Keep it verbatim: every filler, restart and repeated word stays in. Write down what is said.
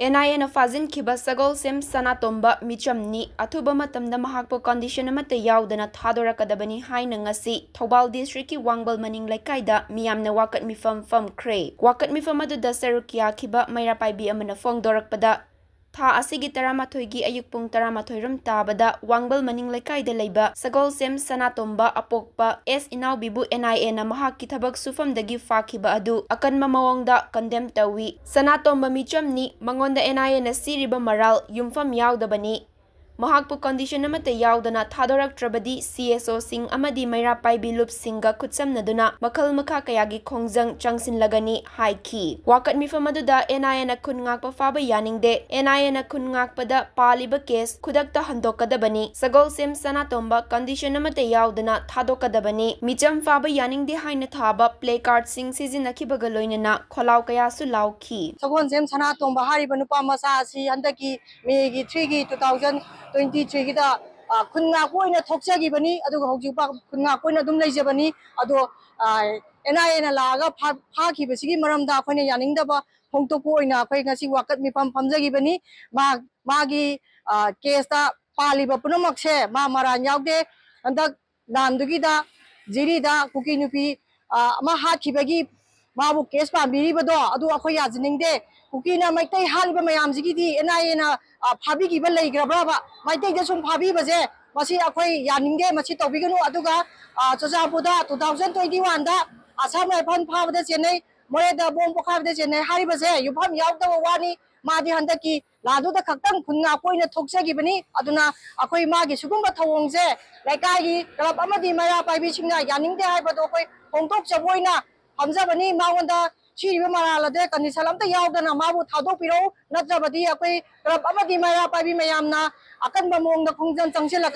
And ꯑꯥꯏ ꯑꯦꯅ ꯐꯥꯖꯤꯟꯈꯤꯕ ꯁꯒꯣꯜꯁꯦꯝ ꯁꯅꯥꯇꯣꯝꯕ ꯃꯤꯆꯝꯅꯤ꯫ ꯑꯊꯨꯕ ꯃꯇꯝꯗ ꯃꯍꯥꯛꯄꯨ ꯀꯟꯗꯤꯁꯟ ꯑꯃꯠꯇ ꯌꯥꯎꯗꯅ ꯊꯥꯗꯣꯔꯛꯀꯗꯕꯅꯤ ꯍꯥꯏꯅ ꯉꯁꯤ ꯊꯧꯕꯥꯜ ꯗꯤꯁꯇ꯭ꯔꯤꯛꯀꯤ ꯋꯥꯡꯕꯜ ꯃꯅꯤꯡ ꯂꯩꯀꯥꯏꯗ ꯃꯤꯌꯥꯝꯅ ꯋꯥꯀꯠ ꯃꯤꯐꯝ ꯐꯝꯈ꯭ꯔꯦ꯫ ꯋꯥꯀꯠ ꯃꯤꯐꯝ ꯑꯗꯨꯗ ꯁꯔꯨꯛ ꯌꯥꯈꯤꯕ ꯃꯩꯔꯥ ꯄꯥꯏꯕꯤ ꯑꯃꯅ ꯐꯣꯡꯗꯣꯔꯛꯄꯗ, ꯊꯥ ꯑꯁꯤꯒꯤ ꯇꯔꯥꯃꯥꯊꯣꯏꯒꯤ ꯑꯌꯨꯛ ꯄꯨꯡ ꯇꯔꯥꯃꯥꯊꯣꯏ ꯔꯣꯝ ꯇꯥꯕꯗ ꯋꯥꯡꯕꯜ ꯃꯅꯤꯡ ꯂꯩꯀꯥꯏꯗ ꯂꯩꯕ ꯁꯒꯣꯜꯁꯦꯝ ꯁꯅꯥꯇꯣꯝꯕ ꯑꯄꯣꯛꯄ ꯑꯦꯁ ꯏꯅꯥꯎꯕꯤꯕꯨ ꯑꯦꯟ ꯑꯥꯏ ꯑꯦꯅ ꯃꯍꯥꯛꯀꯤ ꯊꯕꯛ ꯁꯨꯐꯝꯗꯒꯤ ꯐꯥꯈꯤꯕ ꯑꯗꯨ ꯑꯀꯟꯕ ꯃꯑꯣꯡꯗ ꯀꯟꯗꯦꯝ ꯇꯧꯏ꯫ ꯁꯅꯥꯇꯣꯝꯕ ꯃꯤꯆꯝꯅꯤ꯫ ꯃꯉꯣꯟꯗ ꯑꯦꯟ ꯑꯥꯏ ꯑꯦꯅ ꯁꯤꯔꯤꯕ ꯃꯔꯥꯜ ꯌꯨꯝꯐꯝ ꯌꯥꯎꯗꯕꯅꯤ꯫ ꯃꯍꯥꯛꯄꯨ ꯀꯟꯗꯤꯁꯟ ꯑꯃꯠꯇ ꯌꯥꯎꯗꯅ ꯊꯥꯗꯣꯔꯛꯇ꯭ꯔꯕꯗꯤ ꯁꯤ ꯑꯦꯁ ꯑꯣꯁꯤꯡ ꯑꯃꯗꯤ ꯃꯩꯔꯥ ꯄꯥꯏꯕꯤ ꯂꯨꯞꯁꯤꯡꯒ ꯈꯨꯠꯁꯝꯅꯗꯨꯅ ꯃꯈꯜ ꯃꯈꯥ ꯀꯌꯥꯒꯤ ꯈꯣꯡꯖꯪ ꯆꯪꯁꯤꯜꯂꯒꯅꯤ ꯍꯥꯏꯈꯤ꯫ ꯋꯥꯀꯠ ꯃꯤꯐꯝ ꯑꯗꯨꯗ ꯑꯦꯟ ꯑꯥꯏ ꯑꯦꯅ ꯈꯨꯟ ꯉꯥꯛꯄ ꯐꯥꯕ ꯌꯥꯅꯤꯡꯗꯦ, ꯑꯦꯟ ꯑꯥꯏ ꯑꯦꯅ ꯈꯨꯟ ꯉꯥꯛꯄꯗ ꯄꯥꯜꯂꯤꯕ ꯀꯦꯁ ꯈꯨꯗꯛꯇ ꯍꯟꯗꯣꯛꯀꯗꯕꯅꯤ, ꯁꯒꯣꯜꯁꯦꯝ ꯁꯅꯥꯇꯣꯝꯕ ꯀꯟꯗꯤꯁꯟ ꯑꯃꯠꯇ ꯌꯥꯎꯗꯅ ꯊꯥꯗꯣꯛꯀꯗꯕꯅꯤ, ꯃꯤꯆꯝ ꯐꯥꯕ ꯌꯥꯅꯤꯡꯗꯦ ꯍꯥꯏꯅ ꯊꯥꯕ ꯄ꯭ꯂꯦ ꯀꯥꯔꯗꯁꯤꯡ ꯁꯤꯖꯤꯟꯅꯈꯤꯕꯒ ꯂꯣꯏꯅꯅ ꯈꯣꯜꯂꯥꯎ ꯀꯌꯥꯁꯨ ꯂꯥꯎꯈꯤ꯫ ꯁꯒꯣꯜꯁꯦꯝ ꯁꯅꯥꯇꯣꯝꯕ ꯍꯥꯏꯔꯤꯕ ꯅꯨꯄꯥ ꯃꯆꯥ ꯑꯁꯤ ꯍꯟꯗꯛꯀꯤ ꯃꯦꯒꯤ ꯊ꯭ꯔꯤꯒꯤ ꯇꯨ ꯊꯥꯎꯖꯟ ꯇ꯭ꯋꯦꯟꯇꯤ ꯊ꯭ꯔꯤꯒꯤꯗ, ꯑ, ꯈꯨꯟ ꯉꯥꯛꯄ ꯑꯣꯏꯅ ꯊꯣꯛꯆꯈꯤꯕꯅꯤ꯫ ꯑꯗꯨꯒ ꯍꯧꯖꯤꯛ ꯐꯥꯎ ꯈꯨꯟ ꯉꯥꯛꯄ ꯑꯣꯏꯅ ꯑꯗꯨꯝ ꯂꯩꯖꯕꯅꯤ꯫ ꯑꯗꯣ, ꯑ, ꯑꯦꯟ ꯑꯥꯏ ꯑꯦꯅ ꯂꯥꯛꯑꯒ ꯐꯥ-, ꯐꯥꯈꯤꯕꯁꯤꯒꯤ ꯃꯔꯝꯗ ꯑꯩꯈꯣꯏꯅ ꯌꯥꯅꯤꯡꯗꯕ ꯐꯣꯡꯗꯣꯛꯄ ꯑꯣꯏꯅ ꯑꯩꯈꯣꯏ ꯉꯁꯤ ꯋꯥꯀꯠ ꯃꯤꯐꯝ ꯐꯝꯖꯈꯤꯕꯅꯤ꯫ ꯃꯥ-, ꯃꯥꯒꯤ, ꯑ, ꯀꯦꯁꯇ ꯄꯥꯜꯂꯤꯕ ꯄꯨꯝꯅꯃꯛꯁꯦ ꯃꯥ ꯃꯔꯥꯟ ꯌꯥꯎꯗꯦ꯫ ꯍꯟꯗꯛ ꯂꯥꯟꯗꯨꯒꯤꯗ ꯖꯤꯔꯤꯗ ꯀꯨꯀꯤ ꯅꯨꯄꯤ, ꯑ, ꯑꯃ ꯍꯥꯠꯈꯤꯕꯒꯤ ꯃꯥꯕꯨ ꯀꯦꯁ ꯄꯥꯟꯕꯤꯔꯤꯕꯗꯣ ꯑꯗꯨ ꯑꯩꯈꯣꯏ ꯌꯥꯖꯅꯤꯡꯗꯦ꯫ ꯀꯨꯀꯤꯅ ꯃꯩꯇꯩ ꯍꯥꯠꯂꯤꯕ ꯃꯌꯥꯝꯁꯤꯒꯤꯗꯤ ꯑꯦꯟ ꯑꯥꯏ ꯑꯦꯅ, ꯑ, ꯐꯥꯕꯤꯈꯤꯕ ꯂꯩꯈ꯭ꯔꯕ꯭ꯔꯕ? ꯃꯩꯇꯩꯗ ꯁꯨꯝ ꯐꯥꯕꯤꯕꯁꯦ ꯃꯁꯤ ꯑꯩꯈꯣꯏ ꯌꯥꯅꯤꯡꯗꯦ, ꯃꯁꯤ ꯇꯧꯕꯤꯒꯅꯨ꯫ ꯑꯗꯨꯒ, ꯑ, ꯆꯨꯔꯆꯥꯟꯄꯨꯔꯗ ꯇꯨ ꯊꯥꯎꯖꯟ ꯇ꯭ꯋꯦꯟꯇꯤ ꯋꯥꯟꯗ ꯑꯁꯥꯝ ꯔꯥꯏꯐꯜ ꯐꯥꯕꯗ ꯆꯦꯟꯅꯩ, ꯃꯣꯔꯦꯗ ꯕꯣꯝ ꯄꯣꯈꯥꯏꯕꯗ ꯆꯦꯟꯅꯩ ꯍꯥꯏꯔꯤꯕꯁꯦ ꯌꯨꯝꯐꯝ ꯌꯥꯎꯗꯕ ꯋꯥꯅꯤ꯫ ꯃꯥꯗꯤ ꯍꯟꯗꯛꯀꯤ ꯂꯥꯟꯗꯨꯗ ꯈꯛꯇꯪ ꯈꯨꯟ ꯉꯥꯛꯄ ꯑꯣꯏꯅ ꯊꯣꯛꯆꯈꯤꯕꯅꯤ꯫ ꯑꯗꯨꯅ ꯑꯩꯈꯣꯏ ꯃꯥꯒꯤ ꯁꯤꯒꯨꯝꯕ ꯊꯧꯑꯣꯡꯁꯦ ꯂꯩꯀꯥꯏꯒꯤ ꯀ꯭ꯂꯕ ꯑꯃꯗꯤ ꯃꯩꯔꯥ ꯄꯥꯏꯕꯤꯁꯤꯡꯅ ꯌꯥꯅꯤꯡꯗꯦ ꯍꯥꯏꯕꯗꯣ ꯑꯩꯈꯣꯏ ꯐꯣꯡꯗꯣꯛꯆꯕ ꯑꯣꯏꯅ ꯐꯝꯖꯕꯅꯤ꯫ ꯃꯉꯣꯟꯗ ꯁꯤꯔꯤꯕ ꯃꯔꯥꯜ ꯑꯗꯨ ꯀꯟꯗꯤꯁꯟ ꯑꯝꯇ ꯌꯥꯎꯗꯅ ꯃꯥꯕꯨ ꯊꯥꯗꯣꯛꯄꯤꯔꯛꯎ, ꯅꯠꯇ꯭ꯔꯕꯗꯤ ꯑꯩꯈꯣꯏ ꯀ꯭ꯂꯕ ꯑꯃꯗꯤ ꯃꯩꯔꯥ ꯄꯥꯏꯕꯤ ꯃꯌꯥꯝꯅ ꯑꯀꯟꯕ ꯃꯑꯣꯡꯗ ꯈꯣꯡꯖꯪ ꯆꯪꯁꯤꯜꯂꯛꯀꯅꯤ꯫